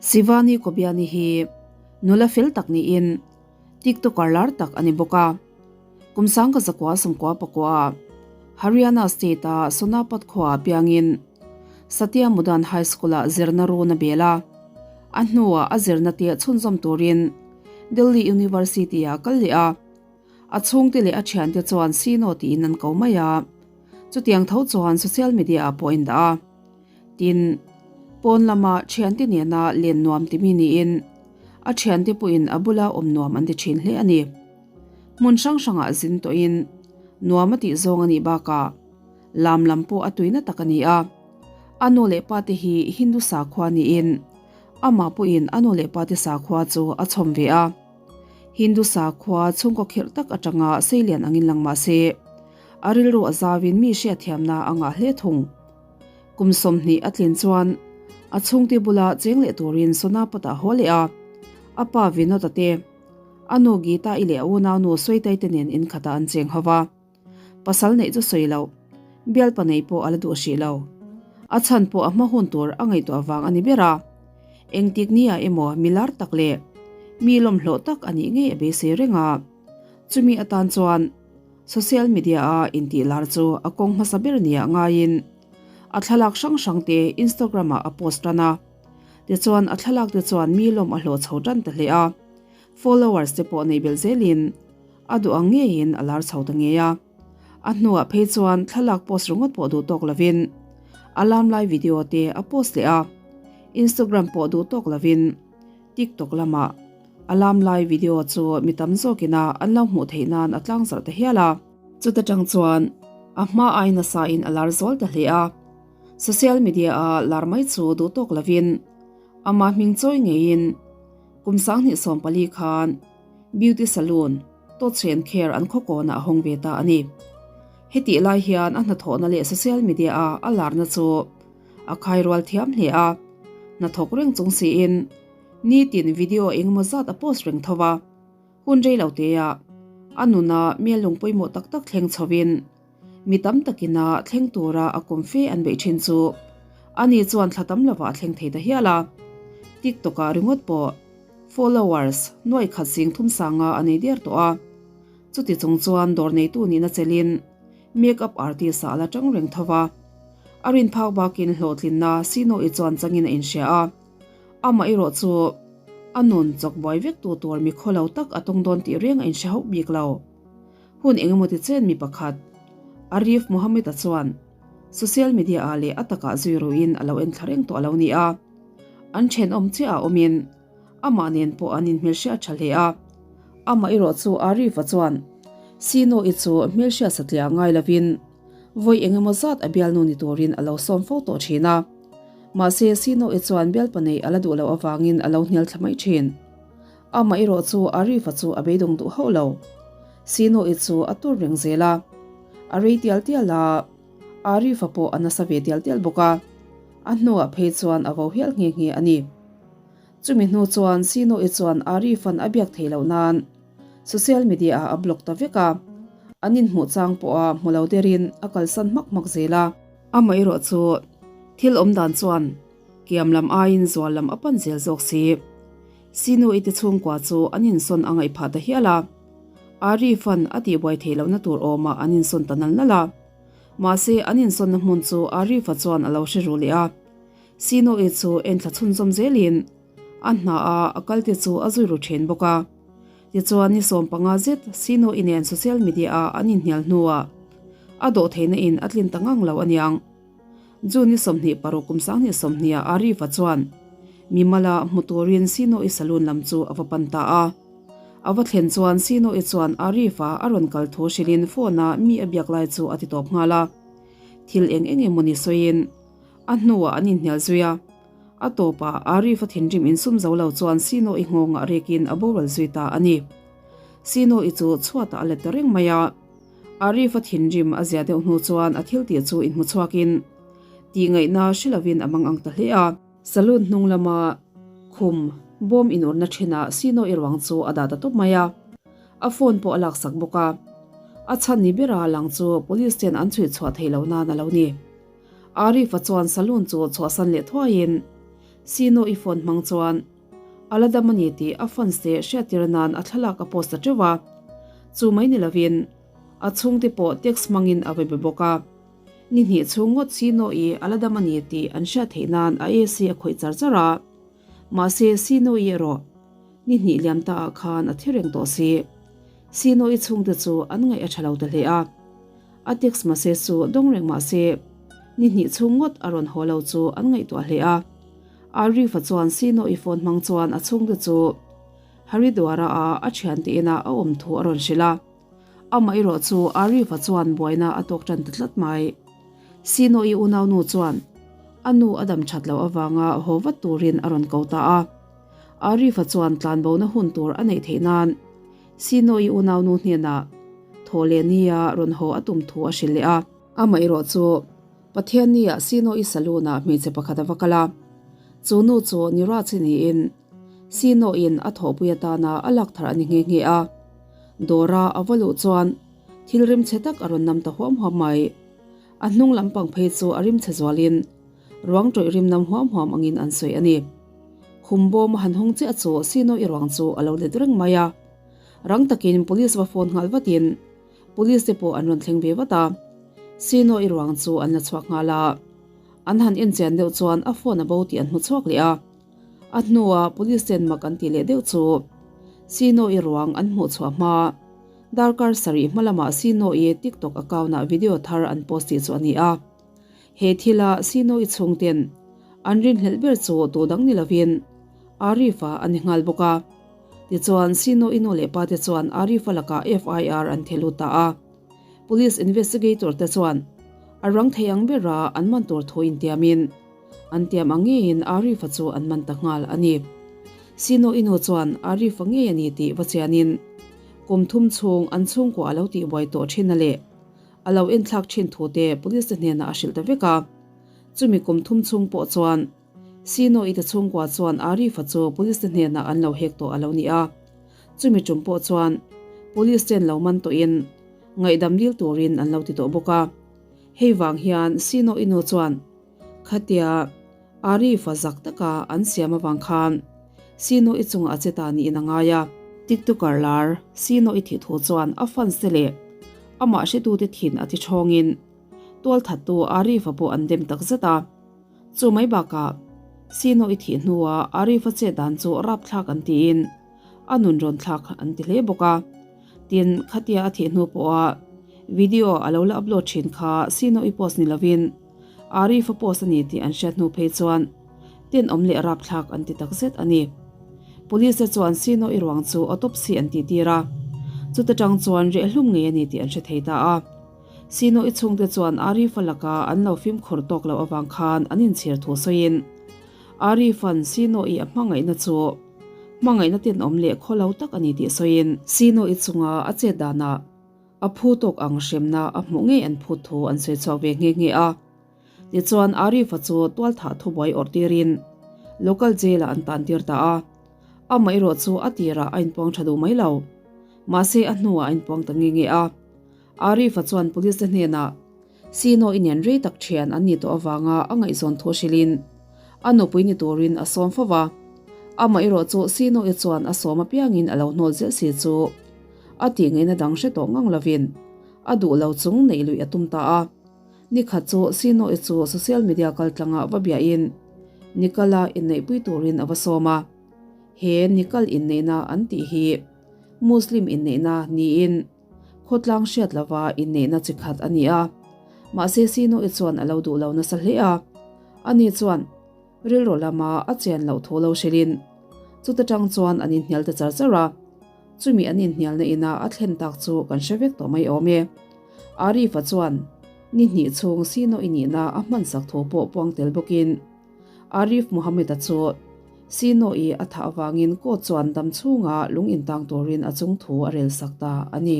Shivani Kobiani hi nula fel tak niin TikToker lar tak a ni bawk a. Kum sangka zakua sawmkua pakua Haryana state-a Sonapat khuaah piangin Satya Mudan High School-ah zirna run a bel a. A hnuah a zirna te chhunzawm turin Delhi University-ah a kal leh a. A chhungte leh a thiante chuan Sino tiin an ko mai a. Chutiang tho chuan social media-ah pawh a indah a. Tin, pawn lama thiante nena len nuam timi niin a thiante pawhin a bula awm nuam an ti thin hle a ni. Hmun hrang hrangah zin tawhin nuam a tih zawng a nih bakah lam lam pawh a tuina tak a ni a. A nu leh pate hi Hindu sakhua niin amah pawhin a nu leh pate sakhua chu a chhawm ve a. Hindu sakhua chhungkaw khirh tak atanga seilian angin lang mah se a rilru a zauin mi hriatthiamna a ngah hle thung. Kum 20 a tlin chuan a chhungte bula cheng leh turin Sonaput ah haw leh a, a pa Vinod-a te, a nu Geeta-i leh a unaunu Sweta-i te nen inkhatah an cheng ho va. Pasal neih chu sawi loh, bialpa nei pawh a la duh hrih lo. A chhan pawh a hma hun tur a ngaihtuah vang a ni ber a, engtik ni ah emaw mi lar tak leh mi lawmhlawh tak a nih ngei a beisei reng a, chumi atan chuan Social media a intih lar chu a kawng hmasa ber nia ngaiin a thlalak hrang hrang te Instagram ah a post tan a. Tichuan a thlalak te chuan mi lawm a hlawh chho tan ta hle a, followers te pawh nei belh zelin a duh ang ngeiin a lar chho ta ngei a. A hnuah phei chuan thlalak post ringawt pawh duh tawk lovin a lam lai video te a post leh a, Instagram pawh duh tawk lovin TikTok lamah a lam lai video chu mi tam zawkina an lo hmuh theih nan a tlangzarh ta hial a. Chuta tang chuan a hma ai nasa in a lar zawl ta hle a. Social media a lar mai chu duh tawk lovin ama hming chawi ngeiin kum 2014 khan beauty salon Touch and Care an khawkawnah a hawng ve ta a ni. Hetih lai hian a hnathawhna leh social media a a larna chu A khai rual thiam hle a, hnathawk reng chung siin nitin video engemaw zat a post reng tho va, hun rei lo teah a nuna mial lung pawimawh tak tak thleng chhovin mi tam takina thleng tura a kum fe an beih thin chu ani chuan thla tam lovah a thleng thei ta hial a. TikTok ah ringawt pawh followers nuaih khat sing thum sanga a nei der tawh a, chuti chung chuan dawr neitu nihna chelin Make up artist ah a la tang reng tho va, a rin phak bakin hlawhtlinna Sino-i chuan changin a inhria a, amah erawh chu a nun chawk buai vek tu tur mi khaw lo tak a tawng dawn tih reng a inhre hauh bik lo. Hun engemaw ti chen mi pakhat, Arif Mohammed-a chuan social media ah leh a takah zui ruin a lo en thla reng tawh a lo ni a, an thenawm chiah ah awmin Amah nen pawh an inhmelhriat tha hle a. Amah erawh chu Arif-a chuan Sino-i chu hmelhriat satliah ngai lovin vawi eng emaw zat a bialnu ni turin a lo sawm fo tawh thin a. Mahse Sino-i chuan bialpa neih a la duh loh avangin a lo hnial thla mai thin. Amah erawh chu Arif-a chu a beidawng duh hauh lo. Sino-i chu a tur reng zel a. A rei tial tial a, Arif-a pawh a nasa ve tial tial bawk a. A hnuah phei chuan a vo hial nghe nghe a ni. Chumi hnu chuan Sino-i chuan Arif-a'n a biak theih loh nan social media-ah a block ta vek a, an inhmuh chang pawha hmu lo derin a kalsan hmak hmak zel a. Amaherawh chu thil awm dan chuan kiam lam aiin zual lam a pan zel zawk si. Sino-i te chhungkua chu an insawn a ngaih phah ta hial a, Arif-a'n a tihbuai theih lohna tur awmah an insawn ta nal nal a. Mahse an insawnna hmun chu Arif-a chuan a lo hre ru leh a. Sino-i chu enthla chhunzawm zelin a hna a a kal te chu a zui ru thin bawk a. Tichuan ni 15 zet Sino-i nen social media ah an inhnial hnuah a dawh theihna in a tlin ta ngang lo aniang. June ni 26 kum 2020 ah Arif-a chuan mimala hmu turin Sino-i saloon lam chu a va pan ta a. A va thlen chuan Sino-i chuan Arif-a a rawn kal thu hrilhin phone-a mi a biak lai chu a ti tawp nghal a. Thil eng eng emawni sawiin A hnuah an inhnial zui a, a tawpah Arif-a thinrim insum zo lo chuan Sino-i nghawngah rekin a boral zui ta a ni. Sino-i chu chhuatah a let ta reng mai a, Arif-a thinrim a zia deuh hnu chuan a thil tih chu inhmu chhuakin tih ngaihna hre lovin a mang ang ta hle a. Saloon hnung lama khum bawm inurna thinah Sino-i ruang chu a dah ta tawp mai a, a phone pawh a laksak bawk a. A chhan ni bera lang chu police ten an chhuih chhuah theih loh nan a lo ni. Arif-a chuan saloon chu chhuahsan leh thuaiin Sino-i phone hmang chuan a la dam a ni tih a fans te hriattir nan a thlalak a post ta teuh a. Chu mai ni lovin a chhungte pawh text hmangin a va be bawk a. Ni hnih chhung ngawt Sino-i a la dam a ni tih an hriat theih nan a AC a khawih char char a. Mahse Sino-i erawh ni hnih liam ta ah khan a thi reng tawh si. Sino-i chhungte chu an ngaih a tha lo ta hle a. A text message chu dawng reng mah se ni hnih chhung ngawt a rawn haw lo chu an ngaihtuah hle a. Arif-a chuan Sino-i phone hmang chuan a chhungte chu Haridwara a a thiante inah a awm thu a rawn hrilh a. Amaherawh chu Arif-a chuan buaina a tawk tan ta tlat mai. Sino-i unaunu chuan a nu a dam that loh avanga haw vat turin a rawn ko ta a. Arif-a chuan tlanbona hun tur a neih theih nan Sino-i unaunu hnenah thaw leh nia rawn haw a tum thu a hrilh leh a. Amaherawh chu Pathiannia Sino-i saloon-ah hmeichhe pakhat a va kal a. Chu nu chu Niraj-i niin Sino-in a thawhpui atana a lak thar a ni nghe nghe a. Dawra a va luh chuan thil rimchhe tak a rawn nam ta huam huam mai. A hnung lampang phei chu a rimchhe zualin ruang tawih rim nam huam huam angin an sawi a ni. Khum bawm a han hawng chiah chu Sino-i ruang chu a lo let reng mai a. Rang takin police va phone nghal vatin Police te pawh an rawn thleng ve vat a, Sino-i ruang chu an la chhuak nghal a. An han enchian deuh chuan a phone a bo tih an hmu chhuak leh a. A hnua police ten mak an tih leh deuh chu Sino-i ruang an hmuh chhuah hma darkar sarih hma lamah Sino-i TikTok account-ah video thar an post tih chu a ni a. He thila Sino-i chhungten an rinhlelh ber chu tu dang ni lovin Arif-a a ni nghal bawk a. Tichuan Sino-i nu leh pa te chuan Arif-a lakah FIR an theh lut ta a. Police investigator te chuan a rang thei ang bera an man tur thu intiamin An tiam ang ngeiin Arif-a chu an man ta nghal a ni. Sino i nu chuan Arif-a ngei a ni tih va chianin kum thum chhung an chhungkua a lo tihbuai tawh thin a leh a lo enthlak thin thu te police te hnenah a hrilh ta vek a. Chumi kum thum chhung pawh chuan Sino i te chhungkua chuan Arif-a chu police te hnenah an lo hek tawh a lo ni a. Chumi tum pawh chuan police ten lo man tawhin ngaihdam dil turin an lo ti tawh bawk a. Hei vang hian Sino i nu chuan Khatia Arif-a zak taka an siam avang khan Sino i chungah a che ta niin a ngai a. TikToker lar Sino i thih thu chuan a fans te leh amah hretute thin a ti thawngin tualthattu Arif-a pawh an dem tak zet a. Chu mai bakah Sino i thih hnua Arif-a chet dan chu rapthlak an tiin a nun rawn thlak an ti hle bawk a. Tin, khatia a thih hnu pawha video a lo la upload thin kha Sino i post ni lovin Arif a post a ni tih an hriat hnu phei chuan tenawm leh rapthlak an ti takzet a ni. Police te chuan Sino i ruang chu autopsy an tih tir a, chuta tang chuan rehhlum ngei a ni tih an hre thei ta a. Sino i chhungte chuan Arif a laka an lo fimkhur tawk loh avang khan an inchhir thu sawiin Arif an Sino i a hmangaihna chu hmangaihna tenawm leh khawlo tak a ni tih sawiin Sino i chunga a chet danah A phu tawk ang hremna a hmuh ngei an phut thu an sawi chhuak ve nghe nghe a. Tichuan Arif-a chu tualthah thubuai awrh tirin local jail-ah an tan tir ta a. Amaherawh chu a tirah a inpuang tha duh mai lo. Mahse a hnuah a inpuang ta nghe nghe a. Arif-a chuan police te hnenah Sino i nen rei tak thian an nih tawh avanga a ngaihzawn thu hrilhin a nupui ni turin a sawm fo va. Amaherawh chu Sino i chuan a sawm apiangin a lo hnawl zel si chu A tih ngaihna dang hre tawh ngang lovin a duh lo chung neih luih a tum ta a. Nikhat chu Sino-i chu social media kaltlanga va biahin Nikal-a inneihpui turin a va sawm a. He Nikal inneihna an tih hi Muslim inneihna niin khawtlang hriat lova inneihna chi khat a ni a. Mahse Sino-i chuan a lo duh lo nasa hle a. Ani chuan rilru lama a chian loh thu lo hrilhin chuta tang chuan an inhnial ta char char a. Chumi an inhnialna ina a thlen tak chu kan hre vek tawh mai awm e. Arif-a chuan ni hnih chhung Sino i nihna a hmansak thu pawh puang tel bawkin Arif Muhammad-a chu Sino i a thah avangin court chuan dam chhunga lung intang turin a chung thu a relsak ta a ni.